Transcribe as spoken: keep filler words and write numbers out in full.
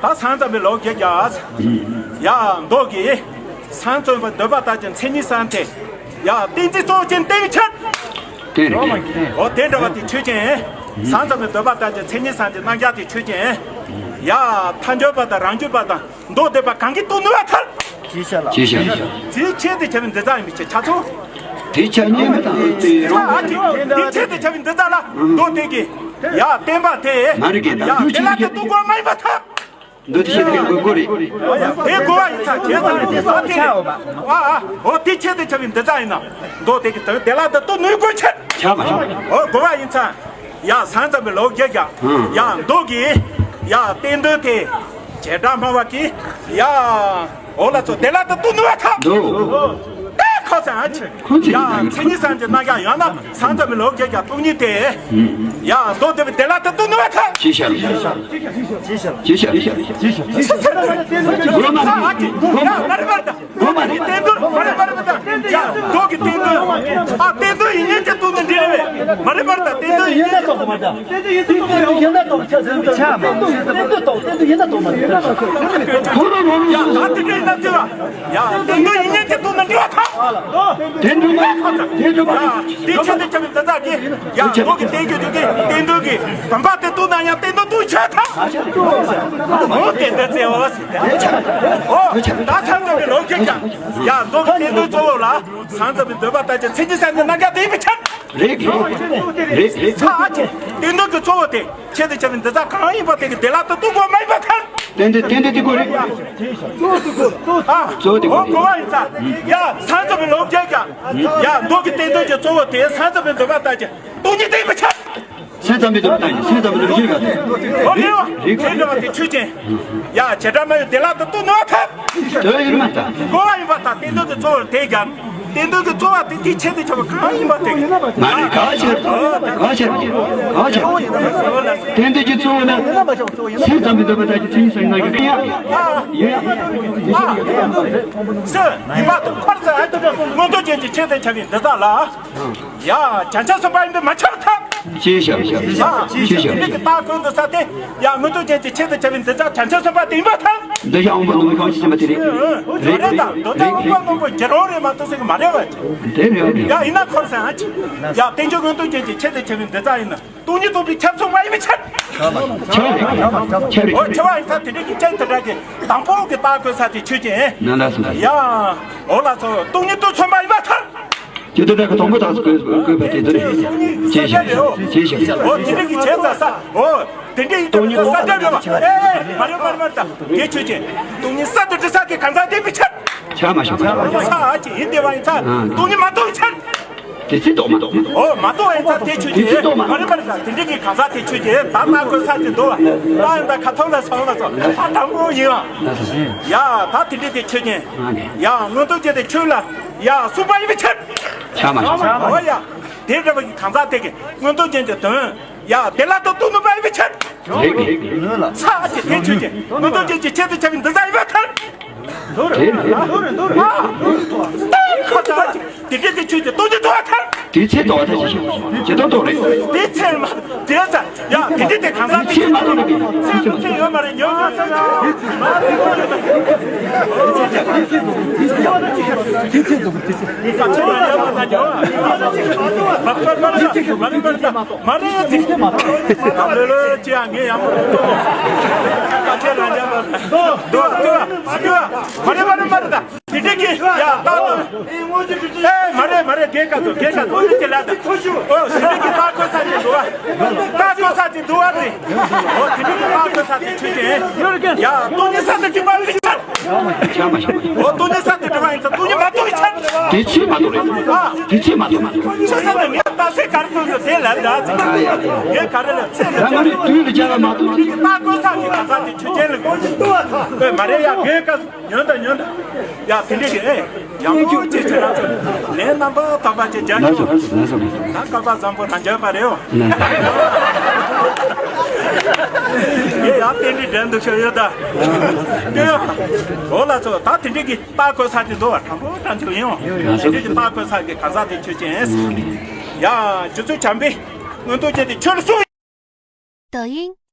ད་ས་མཚམས་པའི་ལོ་བརྒྱད་བརྒྱ། ཡ་མདོ་གི་ས་མཚམས་པའི་འདོད་པ་ལྟར་གྱི་མཚན་ཉིད་གསུམ་དེ། ཡ་བསྟན་འཛིན་གཙོ་བོ་ཅན་བསྟན་པའི་ཕྱིར། དེ་རེད། འོ་དེ་འདྲ་བ་དེ་ཆོས་ཅན། ས་མཚམས་པའི་འདོད་པ་ལྟར་གྱི་མཚན་ཉིད་གསུམ་གྱི་རྣམ་གཞག་དེ་ཆོས་ཅན། ཡ་ཐལ་འགྱུར་བ་དང་རང་རྒྱུད་པ་དང་མདོ་སྡེ་པ་གང་གིས་རྟོགས་ནུས་པར་ཐལ། ཅེས་བྱ་ལ། ཅེས་བྱ་ལ། དེའི་ཆེད་དུ་བྱ་བའི་འདི་དག་ཡིན་པའི་ཕྱིར། ཆ་ཚང་། དེའི་ཆ་གཉིས་མི་དང་དེ་རང་། ཨ་ཅེ། དེའི་ཆེད་དུ་བྱ་བའི་འདི་དག་ལ་མདོ་སྡེ་གི། ཡ་བསྟན་པ་དེ། མ་རིག་གི་ཡ་དེ་ལ་དེ་རྟོགས་དགོས་མ་ཡིན་པར་ཐལ། འདོད་དེ་ཤེས་པའི་དགོས་མཁོ་རེད། དེ་དགོས་པ་ཡིན་ཙང་བྱས་ཙང་དེ་ས་དེ་རེད། ཨ་ཨ། འོ་དེ་ཆེད་དུ་བྱ་བའི་འདི་དག་ཡིན་ན། མདོ་དེ་གི་དོན་དེ་ལ་དེ་རྟོགས་ནུས་དགོས་ཕྱིར། ཆ་མ་ཤོག་འོ་དགོས་པ་ཡིན་ཙང་། ཡ་ས་མཚམས་པའི་ལོ་བརྒྱད་བརྒྱ། ཡ་མདོ་གི། ཡ་བསྟན་དོན་དེ། བྱེ་བྲག་སྨྲ་བ་གི། ཡ། འོ་ལ་ཚོ་དེ་ལ་དེ་རྟོགས་ནུས་པར་ཐལ། འདུག་དེ་ཁོ་ཚང་ཨ་ཅེ། ཁོ་ཚོས་ཡ་མཚན་ཉིད་གསུམ་གྱི་རྣམ་གཞག་ཡང་ན་ས་མཚམས་པའི་ལོ་བརྒྱད་བརྒྱ་སྟོང་ཉིད་དེ། ཡ་མདོ་སྡེ་པའི་དེ་ལ་དེ་རྟོགས་ནུས་པར་ཐལ། ཅེས་བྱ་ལ། ཅེས་བྱ་ལ། ཅེས་བྱ་ལ། ཅེས་བྱ་ལ། ཨ་ཅེ། ཡ་མ་རེད་མ་རེད། མདོ་མ་རེད། བསྟན་དོན་མ་རེད་མ་རེད་མ་རེད། ཡ་མདོ་གི་བསྟན་དོན། ཨ་བསྟན་དོན་ཡིན་ཉན་གྱི་རྟོགས་ནི་འདི་རེད་པས། མ་རེད་མ་རེད། ད་བསྟན་དོན་ཡིན་ཉན་གྱི་རྟོགས་མ་རེད། བསྟན་དོན་ཡིན་ན་རྟོགས་མ་རེད། ཡ་ད་དེ་འདྲ་ཡིན་ན་ཅི་བ། ཡ་བསྟན་དོན་ཡིན་ཉན་གྱི་རྟོགས་ན་འགྲིག་པར་ཐལ། བསྟན་དོན་མ་རེད། བསྟན་དོན་མ་རེད། ཡ་དེ་ཆེད་དུ་བྱ་བའི་འདི་དག་གིས། ཡ་མདོ་གི་བསྟན་བཅོས་དེ་གིས་བསྟན་དོན་གྱི་བུམ་པ་དེ་རྟོགས་ན་ཡང་བསྟན་དོན་རྟོགས་ཆོག་ཐལ། འོ་དེ་འདི་ཚེ་འོ་ཟེར་ཏེ། འོ་ད་ས་མཚམས་པའི་ལོ་བརྒྱད་བརྒྱ། ཡ་མདོ་གི་བསྟན་དོན་གཙོ་བོ་ལ། ས་མཚམས་པའི་འདོད་པ་ལྟར་གྱི་མཚན་ཉིད་གསུམ་གྱི་རྣམ་གཞག་དེ་ཡིན་པའི་ཕྱིར། རེད་རེད་རེད་རེད། ཚ་ཨ་ཅེ། བསྟན་དོན་གྱི་གཙོ་བོ་དེ་ཆེད་དུ་བྱ་བའི་འདི་དག་གང་ཡིན་པ་དེ་གི་དེ་ལ་དེ་རྟོགས་དགོས་མ་ཡིན་པར་ཐལ། བསྟན་དོན་བསྟན་དོན་དེ་དགོས་རེད། ཨ། གཙོ་བོ་དེ་དགོས་རེད། འོ་གོ་བ་ཡིན་ཙང་། ཡ་ས་མཚམས་པའི་ལོ་བརྒྱད་བརྒྱ། ཡ་མདོ་གི་བསྟན་དོན་གྱི་གཙོ་བོ་དེ་ས་མཚམས་པའི་འདོད་པ་ལྟར་གྱི་སྟོང་ཉིད་དེ་ཡིན་པའི་ཕྱིར། ས་མཚམས་པའི་འདོད་པ་ལྟར་གྱི། ས་མཚམས་པའི་འདོད་པ་ཡིན་པ་དེ། འོ་ལེའོ། རེད་རེད། དེ་འདྲ་བ་དེ་ཆོས་ཅན། ཡ་བྱེ་བྲག་སྨྲ་བའི་དེ་ལ་དེ་རྟོགས་ནུས་པར་ཐལ། དོན་ཡིན་མ་ཐལ། གོ་བ་ཡིན་པར་ཐལ། བསྟན་དོན་གྱི་གཙོ་བོར་དེ་ཀྱང་། བསྟན་དོན་གྱི་གཙོ་བོ་དེ་དེའི་ཆེད་དུ་བྱ་བ་གང་ཡིན་པ་དེ། མ་རེད། ག་བ་ཆེ་རེད། ག་བ་ཆེ་རེད། ག་བ་ཆེ་རེད། བསྟན་དོན་གྱི་གཙོ་བོ་ནི། ས་མཚམས་པའི་འདོད་པ་ལྟར་གྱི་མཚན་ཉིད་གསུམ་གྱི་རྣམ་གཞག་ཡིན་ཡ། ཡིན་ཡ། ཡིན་ཡ། སུ་ཡིན་པ་དང་ཁོར་ས་མངོན་རྟོགས་ཅན་གྱི་ཆེད་དུ་བྱ་བའི་འདི་དག་ལ། ཡ་བྱང་ཆུབ་སེམས་དཔའ་ཡིན་པས་མ་ཁྱབ་ཐལ། ཅེས་བྱ་ལ། ཅེས་བྱ་ལ། ཅེས་བྱ་ལ། དེ་ནི་གི་རྟགས་ཀུན་ཏུ་ས་དེ། ཡ་མངོན་རྟོགས་ཅན་གྱི་ཆེད་དུ་བྱ་བའི་འདི་དག་བྱང་ཆུབ་སེམས་དཔའ་དེ་ཡིན་པར་ཐལ། འདི་ཡང་དབང་པོ་རྣོན་པོས་གང་ཞིག་སེམས་པ་དེ་རེད། རེད་རེད། ད་འདོད་ཆགས་དབང་པོ་རྣོན་པོ་བྱེ་བྲག་རེད་མ་གཏོགས་ཟེར་གི་མ་རེད་བ། དེ་རེད་རེད། ཡ་ཡིན་ན་ཁོར་ས་ཨ་ཅེ། ཡ་བསྟན་བཅོས་མངོན་རྟོགས་ཅན་གྱི་ཆེད་དུ་བྱ་བའི་འདི་དག་ཡིན་ན། སྟོང་ཉིད་རྟོགས་པའི་ཁྱབ་ཚུལ་མ་ཡིན་པའི་ཕྱིར། ཁྱབ་རེད། ཁྱབ་རེད། འོ་ཁྱབ་པ་ཡིན་ཙང་དེ་འདྲའི་གི་ཅན་དེ་འདྲ་གི་དང་པོ་གི་རྟགས་ཀུན་ས་དེ་ཆོས་ཅན། ན་ལ་སོ། ཡ། འོ་ལ་སོ་སྟོང་ཉིད་རྟོགས་ཚུལ་མ་ཡིན་པར་ཐལ། ཅི་ལྟར་གི་དང་པོ་དག་ས་བཀོད་བཀོད་པ་དེ་ཚོ་རེད། ཅེས་བྱ། ཅེས་བྱ། འོ་དེ་འདྲའི་གི་བྱས་ཙང་ས། འོ་དེ་འདྲའི་གི་སྟོང་ཉིད་རྟོགས་ས་འདྲ་ཡོད་པ། ཨེ་མ་རེད་མ་རེད་མ་རེད། ད་དེ་ཆོས་ཅན། སྟོང་ཉིད་གསར་དུ་སྒྲིག་ས་དེ་གང་ཟག་བསྟན་པའི་ཕྱིར། ཆ་མ་ཤོག་ས་ཨ་ཅེ་ཡིན་དེ་བ་ཡིན་ཙང་སྟོང་ཉིད་མ་རྟོགས་པའི་ཕྱིར། དེ་ཚེ་རྟོགས་མ་རྟོགས། ཨོ་མ་རྟོགས་ཡིན་ཙང་དེ་ཆོས་ཅན། དེ་ཚེ་རྟོགས་མ་རྟོགས། མ་རེད་མ་རེད་ཙང་དེ་འདྲའི་གི་གང་ཟག་དེ་ཆོས་ཅན། ད་ལྟ་ཁོ་ས་ཅིག་འདུག་བ། ད་ཡིན་ད་ཁ་ཐོག་ལ་སོང་ལ་སོང་ཨ་དང་པོ་ཡིན་བ། ཡ་ད་དེ་འདྲའི་དེ་ཆོས་ཅན། ཡ་མངོན་རྟོགས་ཅན་དེ་ཆོས་ལ་ཡ་གསུངས་པ་ཡིན་པའི་ཕྱིར། ཆ་མ་ཤོག་ཨོ་ཡ་དེ་འདྲ་བ་གི་གང་ཟག་དེ་གི་མངོན་རྟོགས་ཅན་གྱི་དོན་ཡ་དེ་ལ་ད་རྟོགས་ནུས་པ་ཡིན་པའི་ཕྱིར། རེད་རེད། ས་ཨ་ཅེ་དེ་ཆོས་ཅན། མངོན་རྟོགས་ཅན་གྱི་ཆེད་དུ་བྱ་བའི་འདི་ཟ་ཡིན་པར་ཐལ། རེད་རེད། ཨ། ཁ་ཚ་ཨ་ཅེ་དེ་འདྲའི་དེ་ཆོས་ཅན། སྟོང་ཉིད་རྟོགས་པར་ཐལ། དེ་ཚེ་རྟོགས་པར་ཐལ་ཞེས་བྱ། ཇི་ལྟར་རྟོགས་རེད། དེ་ཚེ་མ་དེ་ཚ་ཡ་དེ་འདྲའི་དེ་གང་ཟག་དེ་ཚེ་མ་རྟོགས་རེད། ཚེ་ཚེ་ཡོད་མ་རེད། ཉོ་ཉོ་ཚེ་ཚེ་མ་རེད། དེ་ཚེ་རྟོགས་རེད། དེ་ཚེ་མ་རྟོགས་རེད། མ་རེད་མ་རེད། མ་རེད་ཅི་ཡང་ངས་ཡང་མ་རེད། ད་ཁྱེད་རང་ཡང་མ་རེད། དོ་དོ་དོ་དོ་མ་རེད་མ་རེད་མ་རེད། ད་དེ་འདྲ་གི་ཡ་ད་དོ། ཨེ་མ་རེད་མ་རེད། རྒན་ཁ་ཚོ་རྒན་ཁ་ཚོ་འདི་ཅི་ལ་ད། ཨོ་དེ་འདྲ་གི་ད་ཁོ་ས་ཅི་འདུག་བ། ད་ཁོ་ས་ཅི་འདུག་བ་དེ། ཨོ་དེ་འདྲ་གི་ད་ཁོ་ས་ཅི་ཆོས་ཅན། ཡ་སྟོང་ཉིད་ས་དེ་ཅི་མ་རེད་ཆ། ཨོ་སྟོང་ཉིད་ས་དེ་དྲི་བ་ཡིན་ཙང་སྟོང་ཉིད་མ་རྟོགས་ཡིན་ཆ། དེ་ཚེ་མ་རྟོགས་རེད། ཨ། དེ་ཚེ་མ་རྟོགས། ཆོས་ས་ནས་ངས་ལྟ་ཚེ་ག་རེ་ཐོན་ཡོད་དེ་ལ་ལ་ཚེ། ངས་ག་རེ་ལ་ཚེ་ལ། ད་ང་ནི་དུས་ལ་རྒྱལ་བ་མ་གཏོགས་ཅིག་གི་ལྟ་དགོས་ས་ཀྱི་ག་ས་དེ་ཆོས་ཅན་ལ་དགོས། ཨེ་མ་རེད་ཡ། ངས་ཀ་ཉོན་དང་ཉོན་དང་། ཡ་དེ་འདྲ་གི་ཨེ། ཡག་པོ་ཅིག་བྱས་ན་ཚོ་ལན་རྣམ་པ་དག་པ་ཅིག་རྒྱག་རྒྱུ། ད་སྐལ་པ་བཟང་པོ་རང་རྒྱག་པ་རེད། ངས་ཡང་དེ་འདྲའི་འགྲན་འདུག་ཤོར་ཡོད་ད། ལྟོས། འོ་ལ་ཚོ་ད་དེ་འདྲ་གི་ལྟ་དགོས་ས་དེ་འདུག་བ། དྲང་པོ་དྲང་ཆོས་ཡིན། དེ་འདྲ་གི་ལྟ་དགོས་ས་གི་ག་ས་དེ་ཆོས་ཅན། ཡ་རྗེ་བཙུན་བྱམས་པས་མངོན་རྟོགས་ཅན་དེ་ཆོས་ལ་གསུངས། 抖音